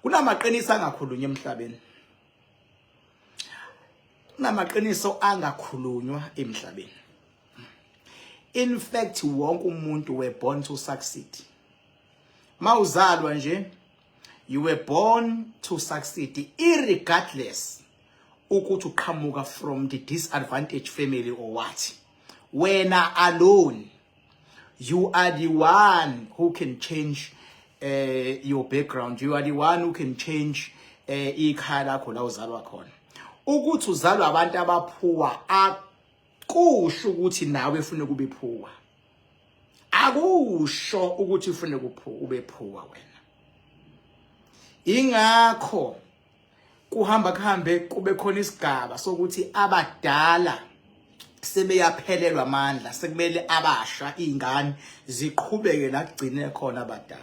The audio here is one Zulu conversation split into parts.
Kunamaqiniso angakhulunywa emhlabeni. Kunamaqiniso angakhulunywa emhlabeni. In fact, wonke umuntu were born to succeed. Mawuzalwa nje, you were born to succeed irregardless ukuthi uqhamuka from the disadvantaged family or what. Wena alone, you are the one who can change your background. You are the one who can change ikhaya lakho la uzalwa khona. Ukuthi uzalwa abantu abaphuwa akusho ukuthi nawe ufune kube phuwa, akusho ukuthi ufune ube phuwa wena. Ingakho kuhamba kuhambe kube khona isigaba sokuthi abadala sebeyaphelelwa amandla, sekumele abasha, izingane, ziqhubeke la kugcine khona abadala.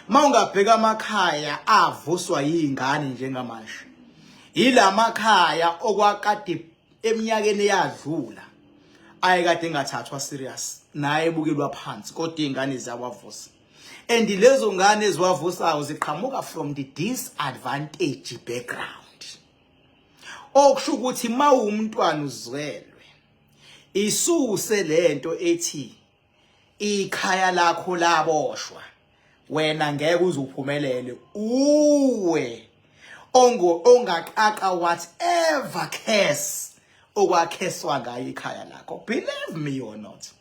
Mawungabheka amakhaya avuswa yizingane njengamanje, ilamakhaya okwakade eminyakeni eyadlula ayekade engathathwa serious, naye ebukelwa phansi, kodwa izingane ziyawavusa, and lezo ngane eziwavusayo ziqhamuka from the disadvantage background. Okusho ukuthi mawumntwana uzwelwe, isuse lento ethi ikhaya lakho laboshwa, wena ngeke uze uphumelele. Uwe ongo ongaqaqa whatever curse okwakheswa ngayo ikhaya lakho. Believe me or not,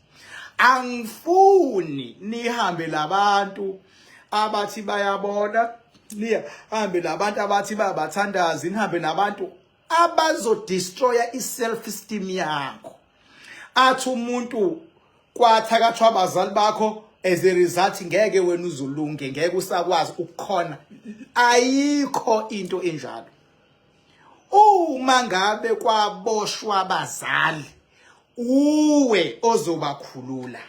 angifuni nihambe labantu abathi bayabona, nihambe labantu abathi bayabathandazi, nihambe nabantu abazodestroya i-self esteem yakho. Athi umuntu kwathakathwa abazali bakho, as a result ngeke wena uzulunge, ngeke usakwazi ukukhona. Ayikho into enjalo. Uma ngabe kwaboshwa abazali, uwe ozobakhulula.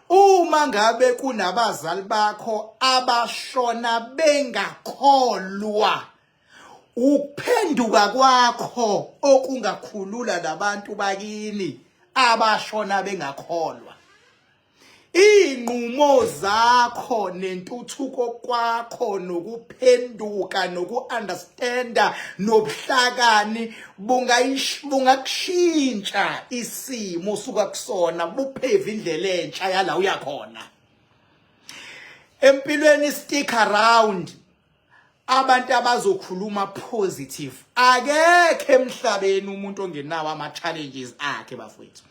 Uma ngabe kunabazali bakho abashona bengakholwa, ukuphenduka kwakho okungakhulula labantu bakini abashona bengakholwa. Iy'nqumo zakho nentuthuko kwakho nokuphenduka noku-understanda nobuhlakani bungakushintsha isimo osuka kusona, bupheve indlela entsha yala uya khona empilweni. Stick around abantu abazokhuluma positive. Akekho emhlabeni umuntu ongenawo ama challenges akhe, bafowethu.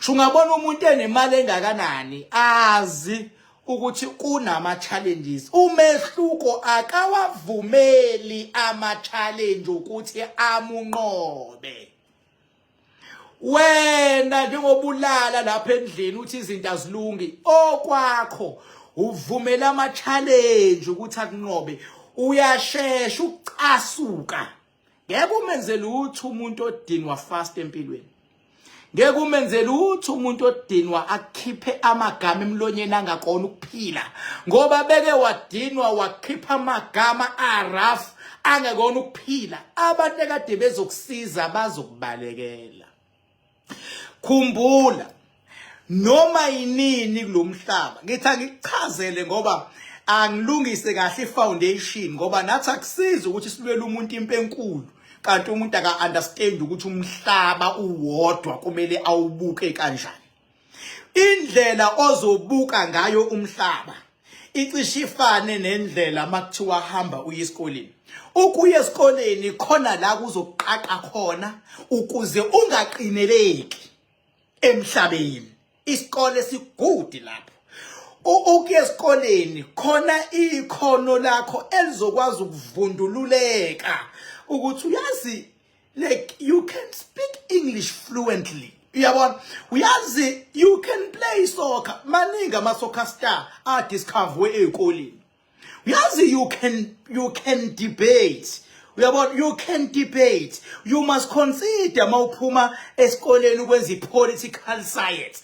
Ungabona umuntu enemali engakanani, azi ukuthi kunama challenges. Umehluko, akawavumeli ama challenge ukuthi amunqobe. Wena njengobulala lapha endlini uthi izinto azilungi, okwakho uvumela ama challenge ukuthi akunqobe. Uyashesha ukucasuka. Ngeke umenze lutho umuntu odinwa fast empilweni. Ngeke umenze lutho umuntu odinwa akhiphe amagama emlonyeni angakona ukuphila, ngoba beke wadinwa wakhipha amagama a-rough angekona ukuphila. Abantu ekade bezokusiza bazokubalekela. Khumbula, noma yinini kulomhlaba, ngithi angikuchazele ngoba angilungise kahle ifoundation, ngoba nathi akusizi ukuthi silwele umuntu impi enkulu kanti umuntu aka understand ukuthi umhlaba uwodwa kumele awubuke kanjani. Indlela ozobuka ngayo umhlaba icishe ifane nendlela makuthiwa hamba uye esikoleni. Ukuya esikoleni khona la kuzokuqaqa khona ukuze ungaqineleki emhlabeni. Isikole sigudi lapho. Ukuya esikoleni khona ikhono lakho elizokwazi ukuvundululeka ukuthi uyazi, like, you can speak English fluently, uyabona, uyazi, you can play soccer. Maningi ama soccer star a discover ezikoleni. Uyazi, you can debate, uyabona, you can debate. You must consider mawuphuma esikoleni ukwenza i-political science.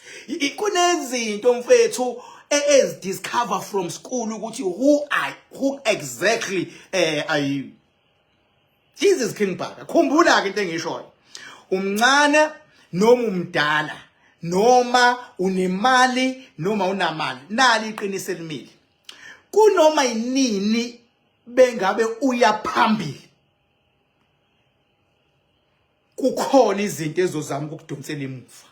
Kunezinto, mfethu, ezidiscover from school ukuthi who exactly are you. Jesus King Bhaka, khumbula ke into engishoyo. Umncane noma umdala, noma unemali noma unamali, nali iqiniso elimile kunoma yinini. Bengabe uya phambili, kukhona izinto ezozama ukukudonsela emuva.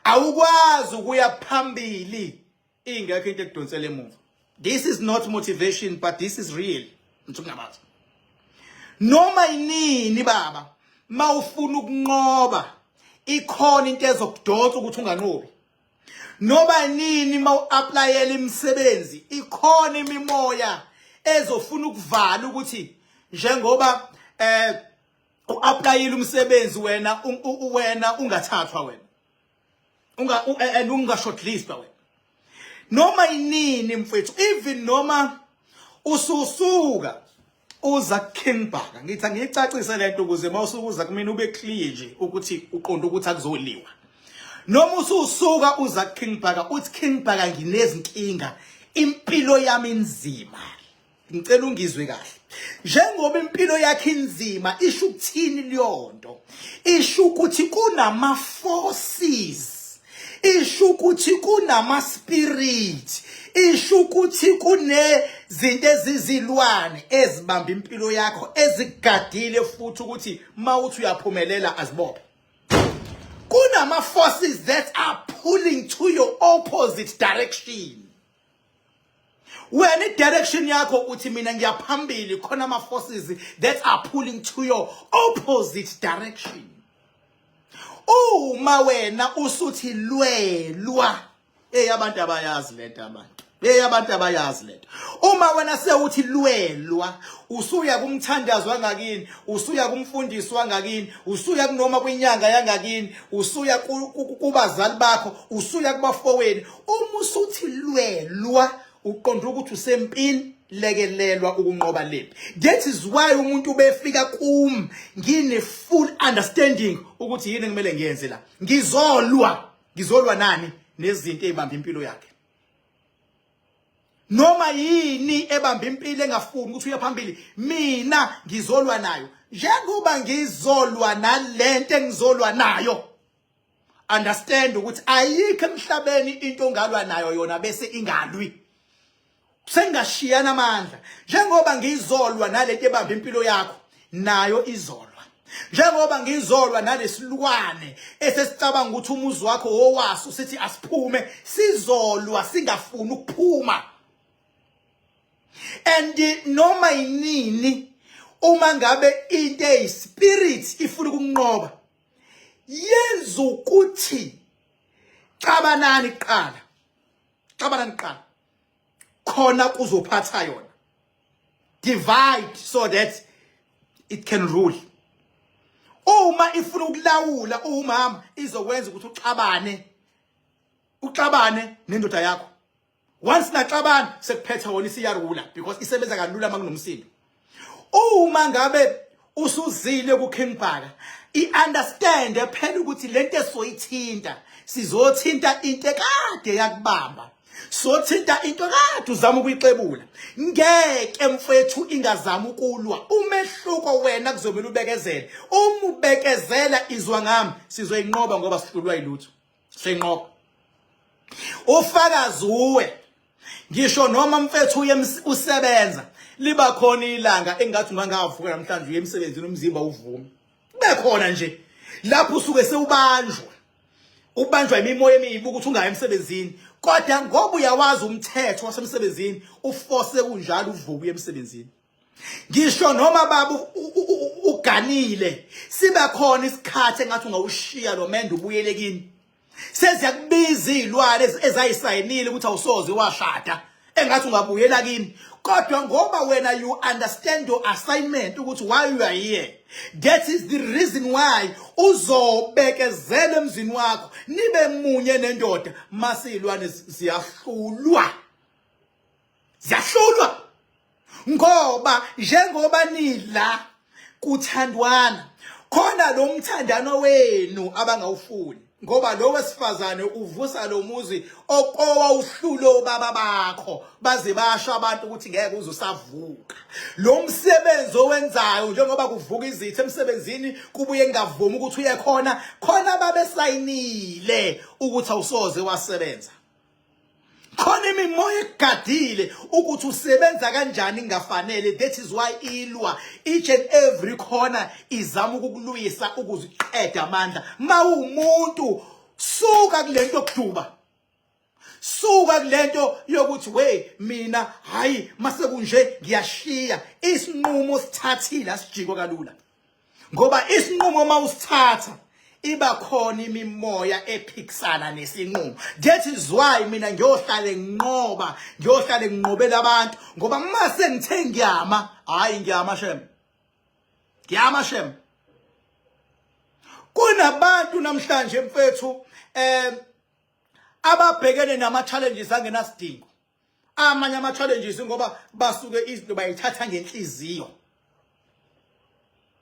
Awukwazi ukuya phambili ingekho into ekudonsela emuva. This is not motivation, but this is real. Ngithukungabazi noma yinini baba, mawufuna ukunqoba ikhona into ezokudonsa ukuthi unganqobi. Noma nini mawu-applyela imisebenzi, ikhona imimoya ezofuna ukuvala ukuthi njengoba u-applyile umsebenzi, wena ungathathwa, wena unga and unga shortlistwa wena. Noma yinini mfethu, even noma ususuka uza King Bhaka, ngithi angiyicacise lento ukuze mawusukuza kumina ube clear nje ukuthi uqonda ukuthi akuzoliwa. Noma ususuka uza King Bhaka, uthi, "King Bhaka, nginezinkinga, impilo yami inzima," ngicela ungizwe kahle. Njengoba impilo yakhe inzima, isho ukuthini leyonto? Isho ukuthi kunama forces, isho ukuthi kunama spirit, isho ukuthi kunezinto ezizilwane ezibamba impilo yakho, ezigadile futhi ukuthi mawuthi uyaphumelela azibophe. Kunama forces that are pulling to your opposite direction. Wena i-direction yakho uthi, "Mina ngiyaphambili," khona ama forces that are pulling to your opposite direction. Uma wena usuthi lwelwa, hey, abantu abayazi lento, abantu, hey, abantu abayazi lento. Uma wena sewuthi lwelwa, usuya kumthandazo wangakini, usuya kumfundisi wangakini, usuya kunoma kwinyanga yangakini, usuya kubazali bakho, usuya kubafoweni, uma usuthi lwelwa, uqonda ukuthi usempini, lekelelwa ukunqoba lempi. That is why umuntu befika kum ngine full understanding ukuthi yini kumele ngiyenze la. Ngizolwa, ngizolwa nani? Nezinto ezibamba impilo yakhe, noma yini ebamba impilo engafuni ukuthi uye phambili, mina ngizolwa nayo. Njengoba ngizolwa nalento engizolwa nayo, understand ukuthi ayikho emhlabeni into ongalwa nayo yona bese ingalwi, sengashiyana amandla. Njengoba ngizolwa nalento ebamba impilo yakho, nayo izolwa. Njengoba ngizolwa nalesilwane esesicabanga ukuthi umuzi wakho wowaso, sithi asiphume, sizolwa singafuni ukuphuma. And noma yinini uma ngabe into eyispirit ifuna ukunqoba, yenza ukuthi xabanani kuqala, xabanani kuqala, khona kuzophatha yona. Divide so that it can rule. Uma ifuna ukulawula umama, izokwenza ukuthi uxabane, uxabane nendoda yakho. Once naxabana, sekuphethe wona, isiyarula, because isebenza kalula makunomsindo. Uma ngabe usuzile ku King Bhaka, i-understand phela ukuthi lento esoyithinta, sizothinta into ekade yakubamba, sothinta into kade uzama ukuyixebula. Ngeke mfethu ingazama ukulwa. Umehluko, wena kuzomela ubekezele. Uma ubekezela, izwa ngami, sizoyinqoba, ngoba sihlulwa yilutho, siyinqoba. Ufakazi uwe. Ngisho noma mfethu uye usebenza, liba khona ilanga engathi ungangavuka namhlanje uye emsebenzini, umzimba uvume, kube khona nje lapho usuke sewubanjwa, ubanjwa imimoya emibi ukuthi ungayi emsebenzini. Kodwa ngoba uyawazi umthetho wasemsebenzini, uforce kunjalo, uvuke uye emsebenzini. Ngisho noma baba uganile, sibe khona isikhathi engathi ungawushiya lo mendo ubuyele kini, seziyakubiza izilwane ezayisayinile ukuthi awusoze washada, engathi ungabuyela kini. Kodwa ngoba wena you understand your assignment, ukuthi why you are here, that is the reason why uzobekezela emzini wakho, nibe munye nendoda. Masizilwane ziyahlulwa, ziyahlulwa, ngoba njengoba nila kuthandwana khona, lo mthandano wenu abangawufuni, ngoba lo wesifazane uvusa lo muzi okowa uhlulo baba bakho, baze basho abantu ukuthi ngeke uze usavuka lo msebenzi owenzayo. Njengoba kuvuka izitha emsebenzini, kubuye ngavumi ukuthi uye khona, khona babesayinile ukuthi awusoze wasebenza. Khona imimoya ekugadile ukuthi usebenza kanjani kungafanele. That is why ilwa each and every corner, izama ukukulwisa ukuze iqede amandla. Mawumuntu, suka kulento yokuduba, suka kulento yokuthi we mina hayi mase kunje ngiyashiya. Isinqumo sithathile asijikwa kalula, ngoba isinqumo mawusithatha iba khona imimoya ephikisana nesinqumo. That is why mina ngiyohlale nginqoba, ngiyohlale nginqobela abantu, ngoba mase ngithe ngiyama, hayi ngiyama shem, ngiyama shem. Kunabantu namhlanje mfethu ababhekene nama challenges angenasidingo. Amanye ama challenges ngoba basuke izinto bayithatha ngenhliziyo,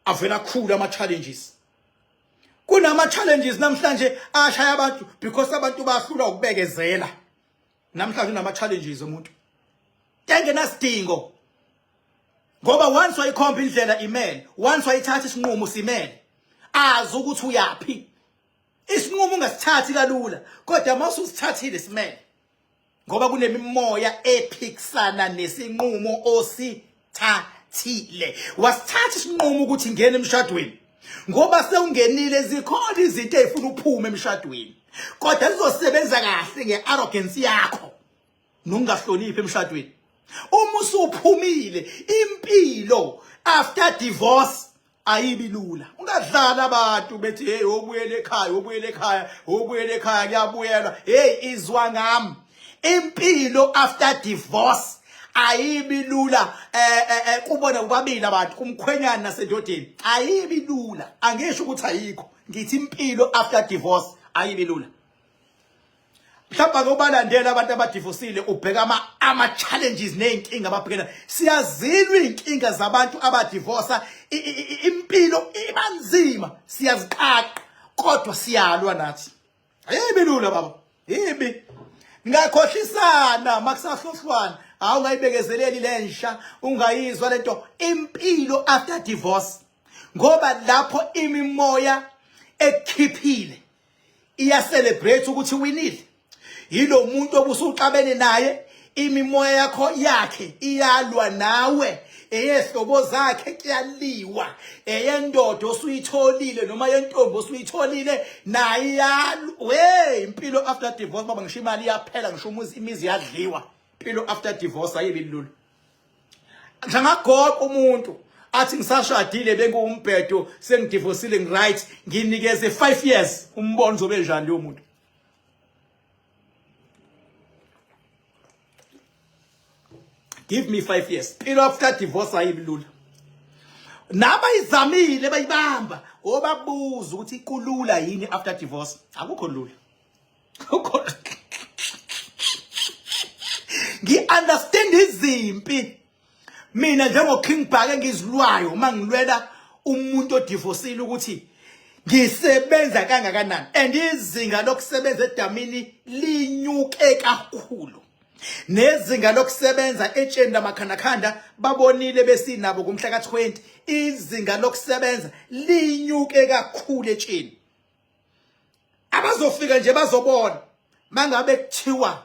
avela khulu ama challenges. Kunama challenges namhlanje ashaya abantu because abantu bahlulwa ukubekezela. Namhlanje unama challenges umuntu engenasidingo, ngoba once wayikhomba indlela imele, once wayithatha isinqumo simele, azi ukuthi uyapi. Isinqumo ungasithathi kalula, kodwa uma usithathile simele, ngoba kunemimoya ephikisana nesinqumo osithathile. Wasithatha isinqumo ukuthi ngene emshadweni, ngoba sewungenile zikhona izinto ezifuna uphume emshadweni, kodwa zizosebenza kahle ngearrogance yakho nokungahloniphi emshadweni. Uma usuphumile, impilo after divorce ayibi lula. Ungadlala abantu bethi hey, obuyele ekhaya, obuyele ekhaya, obuyele ekhaya, kuyabuyelwa. Hey, izwa ngami, impilo after divorce ayibi lula. Kubona kubabili abantu, kumkhwenyana nasendodeni, ayibi lula. Angisho ukuthi ayikho, ngithi impilo after divorce ayibi lula. Mhlawumbe ake ubalandele abantu abadivosile, ubheka ama challenges nezinkinga ababhekena. Siyazilwa izinkinga zabantu abadivosa, impilo ibanzima, siyaziqaqa, kodwa siyalwa nathi. Ayibi lula baba, yibi. Ngakhohlisana makusahlohlwana, hawu ungayibekezeleli lensha, ungayizwa lento impilo after divorce, ngoba lapho imimoya ekhiphile iya celebrate ukuthi winile yilo muntu obusuxabene naye. Imimoya yakho yakhe iyalwa nawe, eyehlobo zakhe kuyaliwa, eyendoda osuyitholile noma yentombi osuyitholile naye iyalwa. We, impilo after divorce baba, ngisho imali iyaphela, ngisho umuzi, imizi iyadliwa. Impilo after divorce ayibi lula. Njengagoqa umuntu athi ngisashadile bengumbhedo, sengidivosile ngiright, nginikeze 5 years, umbono uzobe njani leyo muntu? Give me 5 years. Impilo after divorce ayibi lula. Nabayizamile bayibamba, obabuza ukuthi kulula yini after divorce, akukho lula. Akukho. Ngi-understand izimpi mina njengo King Bhaka engizilwayo uma ngilwela umuntu odivosile, ukuthi ngisebenza kangakanani, and izinga lokusebenza edamini linyuke kakhulu, nezinga lokusebenza etsheni lamakhandakhanda babonile besinabo kumhla ka-20, izinga lokusebenza linyuke kakhulu etsheni. Abazofika nje bazobona mangabe kuthiwa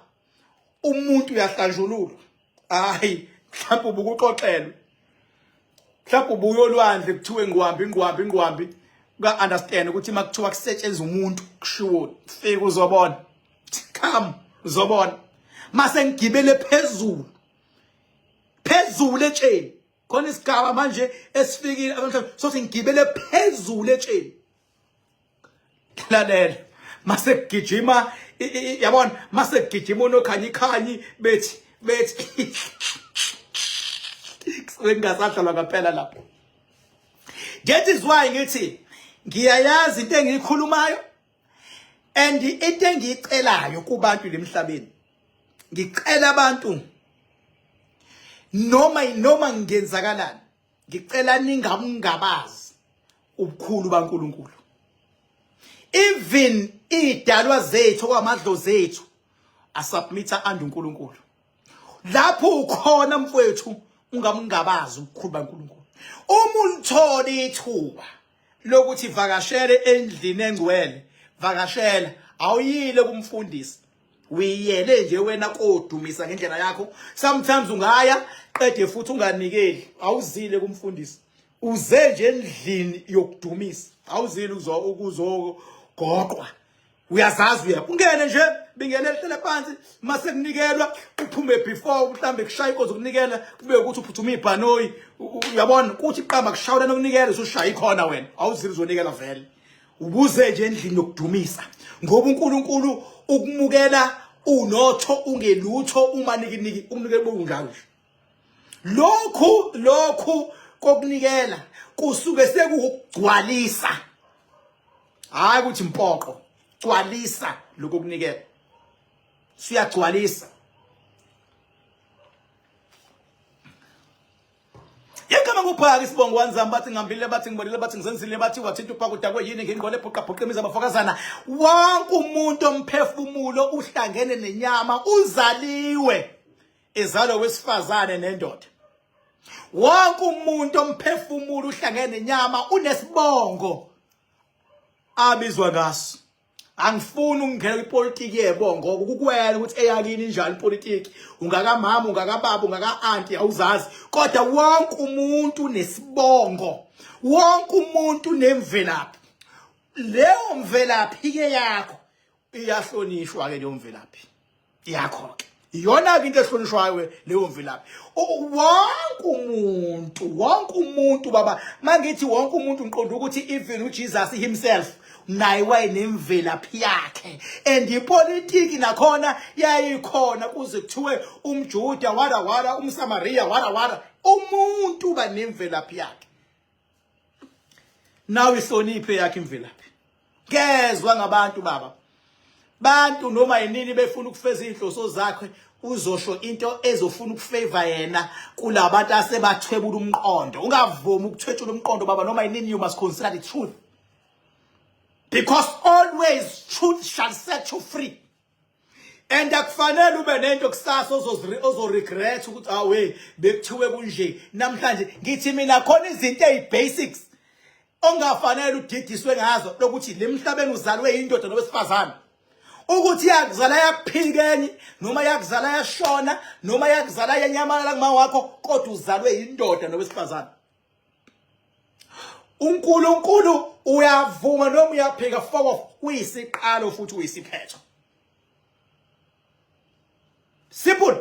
umuntu uyahlanjululwa, hayi mhlawumbe ubukuxoxelwe, mhlawumbe ubuyolwandle kuthiwe ngqwambi ngqwambi ngqwambi, ka understand ukuthi makuthiwa kusetshenzwa umuntu kushiwo. Fika uzobona, come uzobona mase ngigibele phezulu phezulu etsheni. Khona isigaba manje esifikile abantu sothi ngigibele phezulu etsheni. Lalela, mase kugijima, yabona mase kugijima unokhanya ikhanyi, bethi bethi kusuke kungasadlalwa ngempela lapho. That is why ngithi ngiyayazi into engiyikhulumayo, and into engiyicelayo kubantu lemhlabeni, ngicela abantu noma ngenzakalani, ngicela ningamngabazi ubukhulu baNkuluNkulu. Even idalwa zethu okwamadlozi ethu asubmita under uNkulunkulu. Lapho ukhona mfowethu, ungamngabazi ubukhulu baNkulunkulu. Uma ulithola ithuba lokuthi vakashele endlini engcwele, vakashela. Awuyile kumfundisi. Uyiyele nje wena kodumisa ngendlela yakho. Sometimes ungaya qede futhi unganikeli, awuzile kumfundisi. Uze nje endlini yokudumisa, awuzile ukuzogoqwa. Uyazazi uya ungene nje bingelele hlele phansi mase kunikelwa uphume before mhlambe kushaya inkonzo kunikela kube ukuthi uphuthuma ibhanoyi, uyabona kuthi qamba kushawula nokunikela usushaya ikhona wena awuzile uzonikela vele. Ubuze nje endlini yokudumisa ngoba uNkulunkulu ukumukela unotho ungelutho uma nikiniki umnikelo bunjalo nje. Lokhu kokunikela kusuke sekukugcwalisa, hayi ukuthi impoqo. Gcwalisa lokho kunikela, siyagcwalisa. Igama nguphaka isibongo wanzama bathi ngihambile bathi ngibonile bathi ngizenzile bathi wathinta uphaka udakwe yini ngingqole bhuqa bhuqa imizi abafokazana. Wonke umuntu omphefumulo uhlangene nenyama uzaliwe ezalwa wesifazane nendoda. Wonke umuntu omphefumulo uhlangene nenyama unesibongo abizwa ngaso. Angifuni ukungena kwipolitiki yebongo kukuwena ukuthi eyakini injani ipolitiki, ungakamama, ungakababa, ungaka-anti, awuzazi. Kodwa wonke umuntu unesibongo, wonke umuntu unemvelaphi. Leyo mvelaphi ke yakho iyahlonishwa ke leyo mvelaphi yakho ke, iyona ke into ehlonishwayo leyo mvelaphi. Wonke umuntu, wonke umuntu baba, mangithi wonke umuntu ngiqonda ukuthi even uJesus himself naye wayenemvelaphi yakhe, and ipolitiki nakhona yayikhona kuze kuthiwe umJuda wara wara, umSamaria wara wara. Umuntu banemvelaphi yakhe, nawe ihloniphe yakhe imvelaphi. Kezwa ngabantu baba, bantu noma yinini befuna ukufeza inhloso zakhe uzosho into ezofuna ukufavor yena kulabantu asebathwebula umqondo. Ungavumi ukuthwetshula umqondo baba, noma yinini you must consider the truth, because always truth shall set you free. And akufanele ube nento kusasa ozoregret ukuthi awe bekuthiwe kunje namhlanje. Ngithi mina khona izinto ezibasics ongafanele udidiswe ngazo, lokuthi lemhlabeni uzalwe indoda nowesifazane, ukuthi yakuzala yakuphika enye, noma yakuzala yashona, noma yakuzala yanyamalala kuma wakho, kodwa uzalwe indoda nowesifazane. uNkulunkulu uyavuma noma uyaphika, fuck off, uyisiqalo futhi uyisiphetho. Simple,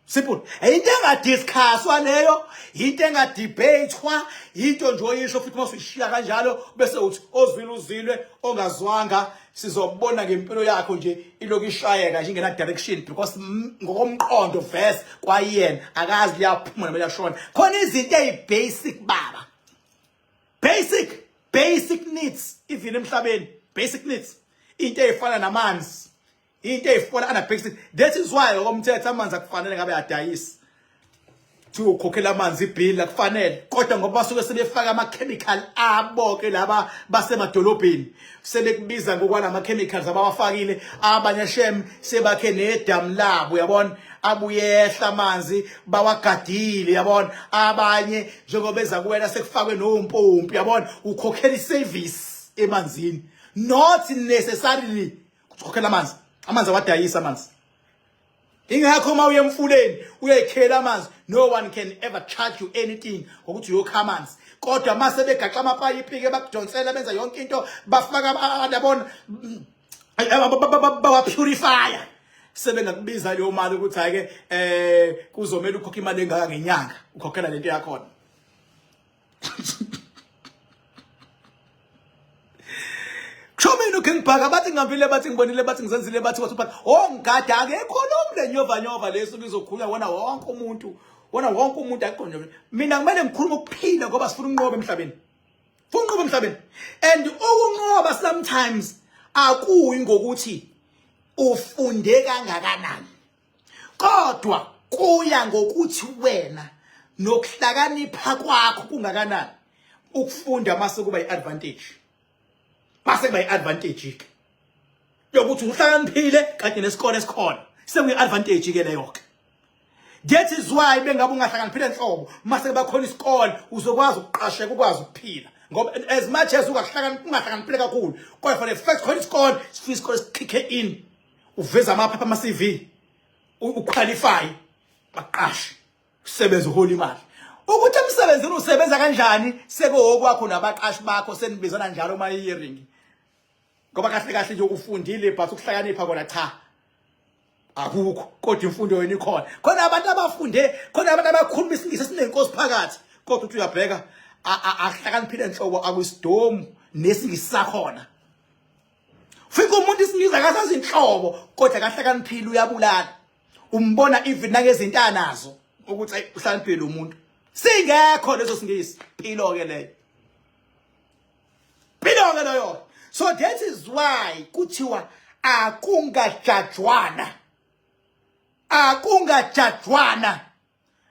simple. Into engadiscusswa leyo, into engadebatwa, into nje oyisho futhi masuyishiya kanjalo bese uthi ozwile uzilwe, ongazwanga sizobona ngempilo yakho nje iloku ishayeka nje ingena direction, because ngokomqondo verse kwayena akazi liyaphuma noma liyashona. Khona izinto ezibasic baba, basic basic needs even emhlabeni, basic needs, into ezifana namanzi, into ezifana ana basic. That is why ngokomthetho amanzi akufanele ngabe adayisa, kuthiwa ukhokhela amanzi ibill, akufanele. Kodwa ngoba basuke sebefaka ama-chemical abo ke laba basemadolobheni, sebekubiza ngokwalama chemicals abawafakile. Abanye shem sebakhe nedamu labo, uyabona, abuyehla amanzi bawagadile, uyabona. Abanye njengoba eza kuwena sekufakwe nompompi, uyabona, ukhokhela iservice emanzini, not necessarily ukhokhela amanzi. Amanzi awadayisa amanzi. Ingakho uma uye emfuleni uyayikhela amanzi, no one can ever charge you anything ngokuthi uyokha amanzi. Kodwa mase begaxa amapayipi ke bakudonsela, benza yonke into, bafaka, yabona, bawa-purifya, sebengakubiza leyo mali ukuthi hayi ke kuzomela ukhokhe imali engaka ngenyanga ukhokhela lento yakhona. Kusho mina uKing Bhaka, bathi ngihambile, bathi ngibonile, bathi ngizenzile, bathi wathi bathi oh ngigada akekho lo le nyova nyova leso kuzokhula wona wonke umuntu, wona wonke umuntu aqonde. Mina kumele ngikhulume ukuphila ngoba sifuna ukunqoba emhlabeni, funa ukunqoba emhlabeni. And ukunqoba sometimes akuyi ngokuthi ufunde kangakanani, kodwa kuya ngokuthi wena nokuhlakanipha kwakho kungakanani. Ukufunda mase kuba iadvantage, mase kuba iadvantage ke yokuthi uhlakaniphile kanye nesikole esikhona, sekuyi-advantage ke leyo ke. That is why bengabe ungahlakaniphile enhlobo, mase kuba khona isikole uzokwazi ukuqasheka, ukwazi ukuphila, ngoba as much as ungahlakaniphile kakhulu, kodwa for the fact khona isikole, sifika isikole sikhikhe in. Uveza amaphepha ama CV, uqualify, baqashe, usebenze, uhola imali. Ukuthi emsebenzini usebenza kanjani sekuwokwakho nabaqashi bakho, senibizana njalo uma hearing, ngoba kahle kahle nje ufundile but ukuhlakanipha kona cha akukho, kodwa imfundo yona ikhona. Khona abantu abafunde, khona abantu abakhuluma isiNgisi esinenkosi phakathi, kodwa uthi uyabheka ahlakaniphile enhloko, akusidomu nesiNgisi sakhona. Fika umuntu isiNgisi akasazi inhlobo, kodwa kahlakaniphile, uyabulala. Umbona even nangezinto anazo ukuthi ayi, uhlakaniphile umuntu, singekho leso siNgisi. Impilo ke leyo, impilo ke leyo. So that is why kuthiwa akungajajwana, akungajajwana,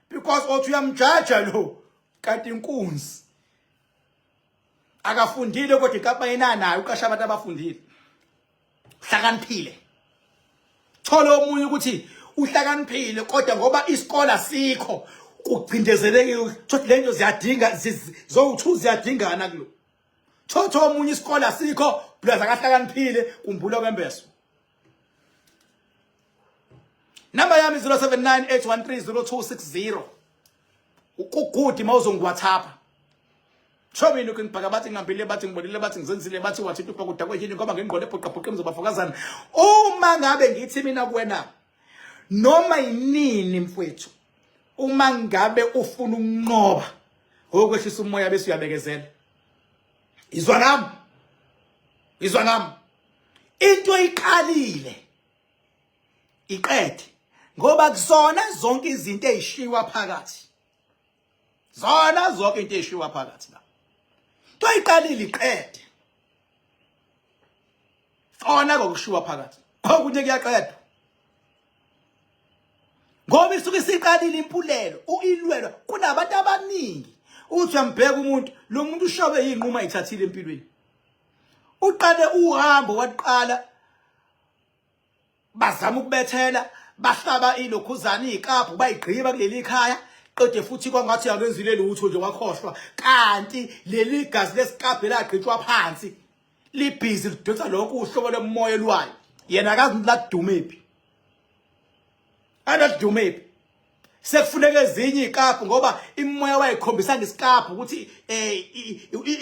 because othi uyamjaja lo kanti inkunzi akafundile, kodwa inkampani inanayo uqasha abantu abafundile, hlakaniphile. Thola omunye ukuthi uhlakaniphile, kodwa ngoba isikole sikho kugcindezelekile, thothi lento ziyadinga zowu2, ziyadingana kulo. Thotho omunye isikole asikho plus akahlakaniphile, kumbula kwembeso. Namba yami 0798130260. Ukugudi mawuzongiWhatsApp. Sho mina ukho ngibhaka, bathi ngihambile, bathi ngibonile, bathi ngizenzile, bathi wathi uba kudakwe yini, ngoba ngingqondo ebhuqa bhuqa emzobafokazana. Uma ngabe ngithi mina kuwena, noma yinini mfowethu, uma ngabe ufuna ukunqoba ngokwehlisa umoya bese uyabekezela, izwa ngami, izwa ngami, into iqalile iqede, ngoba kuzona zonke izinto ezishiwa phakathi, zona zonke into ezishiwa phakathi la, into iqalile iqede. Kona kokushiwa phakathi okunye kuyaqedwa, ngoba isuke isiqalile impulelo uilwelwa. Kunabantu abaningi uthi uyambheka umuntu, lo muntu ushobe inquma ayithathile empilweni, uqale uhambo, waqala bazama ukubethela, bahlaba ilokhuzana izikabhu, bayigqiba kuleli khaya, qede futhi kwangathi akenzile lutho nje, wakhohlwa, kanti leli gazi lesikabhu elagqitshwa phansi libhizi lidonsa lokho uhlobo lomoya elwayo. Yena akazi ladumephi, anadumephi. Sekufuneka ezinye izikabhu, ngoba imoya wayikhombisa ngesikabhu ukuthi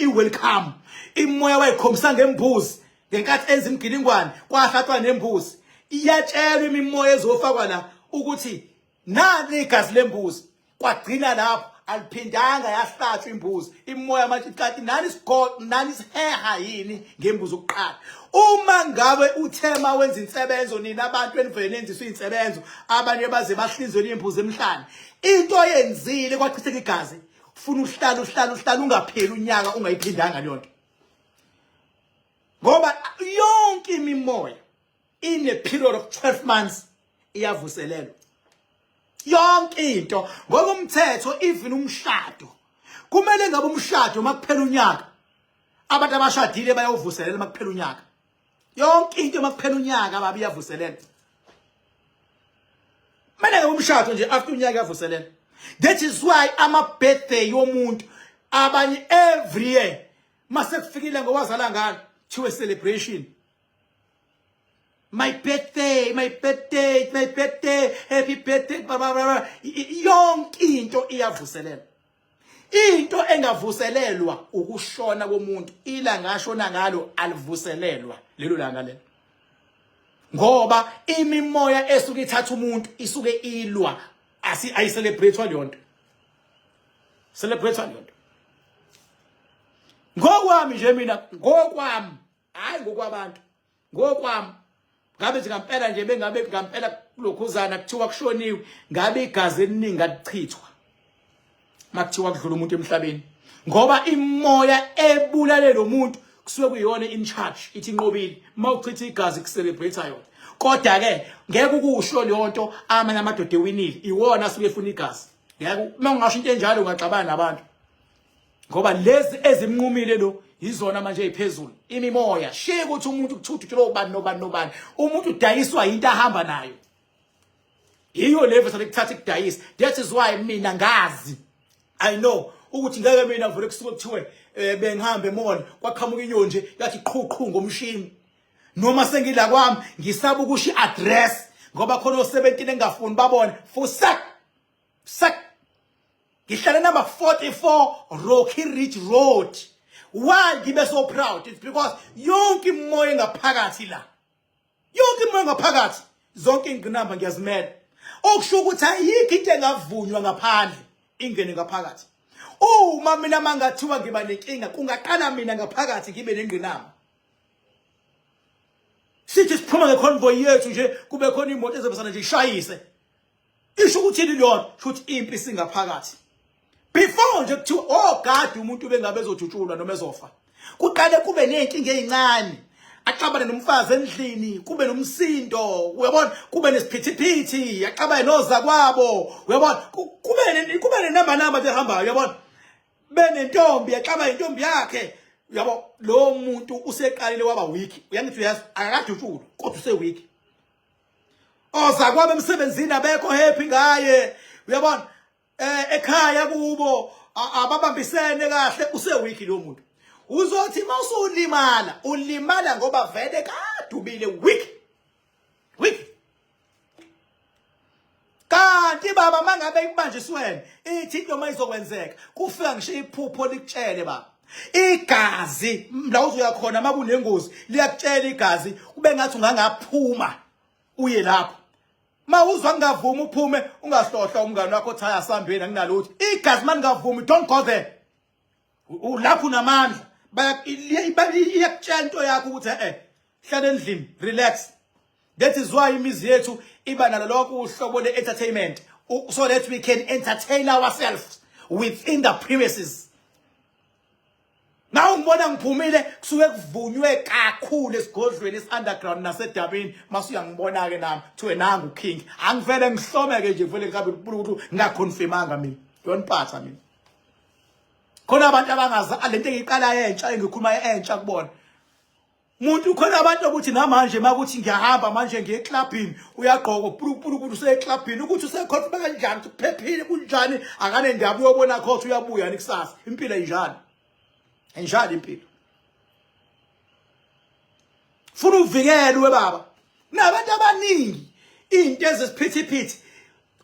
i-welcome. Imoya wayikhombisa ngembuzi ngenkathi enza imigilingwane, kwahlatshwa nembuzi. Iyatshelwa imimoya ezofakwa la ukuthi nani igazi lembuzi, kwagcina lapho, aliphindanga yahlatshwa imbuzi. Imoya manje kanti nani isigoqo, nani isiheha yini ngembuzi ukuqala. Uma ngabe uthema wenza insebenzo, nina abantu enivele nenziswa insebenzo, abanye baze bahlinzwe imbuzi emhlane, into oyenzile kwachitheka igazi, ufuna uhlala uhlala uhlala ungapheli unyaka ungayiphindanga leyo nto, ngoba yonke imimoya in a period of 12 months iyavuselelwa yonke into ngokomthetho. Even umshado, kumele ngabe umshado makuphela unyaka abantu abashadile bayawuvuselela. Makuphela unyaka, yonke into makuphela unyaka babe iyavuselela. Kumele ngabe umshado nje after unyaka iyavuselela. That is why ama birthday yomuntu abanye every year mase kufikile ngowazala ngalo thiwe celebration, my birthday, my birthday, my birthday, happy birthday, blah, blah, blah. Yonke into iyavuselelwa. Into engavuselelwa ukushona komuntu. Ilanga ashona ngalo alivuselelwa lelo langa lelo, ngoba imimoya esuke ithatha umuntu isuke ilwa, asi ayicelebrate leyo nto, celebrate leyo nto. Ngokwami nje mina, ngokwami, hayi ngokwabantu, ngokwami, ngabe nje ngampela nje bengabe ngampela kulokhuzana kuthiwa kushoniwe, ngabe igazi eliningi alichithwa makuthiwa kudlula umuntu emhlabeni, ngoba imoya ebulale lo muntu kusuke kuyiyona in charge, ithi inqobile. Mawuchitha igazi kucelebrate yona, kodwa ke ngeke ukusho leyo nto. Amanye amadoda ewinile, iwona asuke efuna igazi. Ngeke uma ungasho into enjalo ungaxabana nabantu, ngoba lezi ezimnqumile lo yizona manje eziphezulu imimoya. Shiya ukuthi umuntu kuthuthu lo bani nobani nobani, umuntu udayiswa into ahamba nayo, yiyo le vese lekuthatha ikudayisa. That is why mina ngazi, I know ukuthi ngeke mina vele kusuke kuthiwe bengihambe emall, kwaqhamuka inyoni nje yathi qhu qhu ngomshini. Noma sengila kwami ngisaba ukusho i-address ngoba khona o-17 engafuni babone. Fusak. Sak. Ngihlala number 44 Rocky Ridge Road. Why ngibe so proud? It's because yonke imoya engaphakathi la. Yonke imoya ngaphakathi, zonke ingqinamba ngiyazimela. Okusho ukuthi ayikho into engavunywa ngaphandle ingene ngaphakathi. Uma mina mangathiwa ngiba nenkinga kungaqala mina ngaphakathi ngibe nengqinamba. Sithi siphuma ngeconvoy yethu nje kube khona imoto ezobesana nje ishayise. Isho ukuthi yini leyo? Sho ukuthi impi singaphakathi. Before nje kuthiwa ogadi oh umuntu bengabe ezojutshulwa noma ezofa. Kuqale kube nezinkinga ezincane. Axabane nomfazi endlini, kube nomsindo, uyabona, kube nesiphithiphithi, axabane nozakwabo, uyabona, kube nenamba namba nje ehambayo, uyabona. Benentombi, axabane intombi yakhe. Uyabo, lo muntu useqalile waba weak. Uyangithi uyazi akakajutshulwa kodwa use weak. Ozakwabo emsebenzini abekho happy ngaye. Uyabona? Eh ekhaya kubo ababambisene kahle use weak lo muntu. Uzothi mawusulimala, ulimala ngoba vele kadubile weak. Weak. Kanti baba mangabe ikubanjiswene ithi into mayizokwenzeka kufika ngisho iphupho likutshele baba. Igazi la uzoya khona makunengozi liyakutshela igazi kube ngathi ungangaphuma uye lapho. Mawuzwa ngingavumi uphume ungahlohla umngane wakho othi asambeni anginalutho. Igazi maningavumi don't go there. Ulapho unamandla. Baya iyakutshela into yakho ukuthi eh hlala endlini relax. That is why imizi yethu iba nalo lonke uhlobo le-entertainment so that we can entertain ourselves within the premises. Nawu ngibona ngiphumile kusuke kuvunywe kakhulu esigodlweni esi-underground nasedabini mase uyangibona ke nami kuthiwe nangu king angivele ngihlomeke nje vele ngihambe ukuthi ngingaconfirmanga mina yoniphatha mina khona abantu abangazi lento engiyiqalayo entsha engikhuluma entsha kubona Muntu khona abantu ukuthi namanje makuthi ngiyahamba manje ngiye eclubini uyagqoka pulupulu useclubini ukuthi usekhona kanjani ukuthi kuphephile kunjani akanendaba uyobona khotha uyabuya nikusasa impilo injani injani impilo funa uvikelwe baba nabantu abaningi into ezisiphithiphithi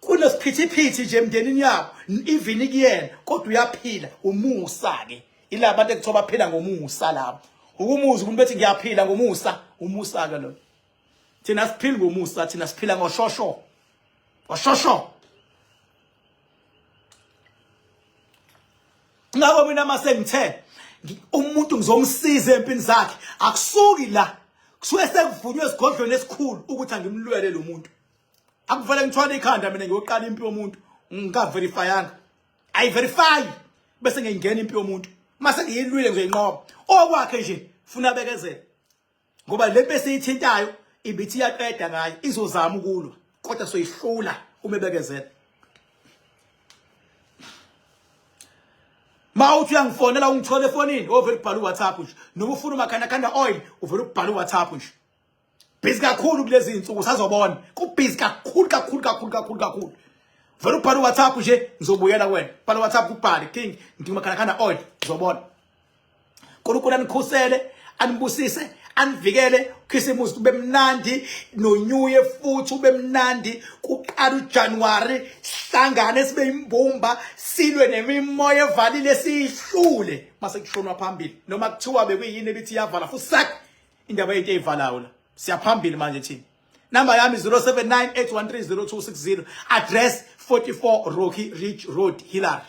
kunesiphithiphithi nje emndenini yabo even kuyena kodwa uyaphila umusa ke ila bantu ekuthiwa baphila ngomusa labo ukumuza umuntu bethi ngiyaphila ngomusa umusa ke lo thina siphila ngomusa thina siphila ngoshosho ngoshosho ngakho mina mase ngithe umuntu ngizomsiza empini zakhe akusuki la kusuke sekuvunywe esigodlweni esikhulu ukuthi angimlwele lo muntu akuvele ngithwale ikhanda mina ngiyoqala impi yomuntu ngikaverifyanga i verify bese ngiyingena impi yomuntu mase ngiyilwile ngizoyinqoba okwakhe nje funa bekezele ngoba le mpi esiyithintayo ibithi iyaqeda ngayo izozama ukulwa kodwa soyihlula uma ebekezela Ma uthi uyangifonela ungithole efonini ovele ubhala uWhatsApp nje noma ufuna umakhandakhanda oil uvele ubhala uWhatsApp nje busy kakhulu kulezi insuku usazobona ku busy kakhulu kakhulu kakhulu kakhulu kakhulu vele ubhala uWhatsApp nje ngizobuyela kuwena bhala uWhatsApp ubhale king ngidinga umakhandakhanda oil uzobona uNkulunkulu anikhusele anibusise anivikele ukhisimusi kube mnandi nonyuye futhi ube mnandi kuqala uJanuary sihlangane sibe imbumba silwe nemimoya evalile siyihlule mase kushonwa phambili noma kuthiwa bekuyini ebithi iyavala futhi sak indaba yento eyivalayo la siyaphambili manje thina number yami 0798130260 address 44 Rocky Ridge Road Hillary.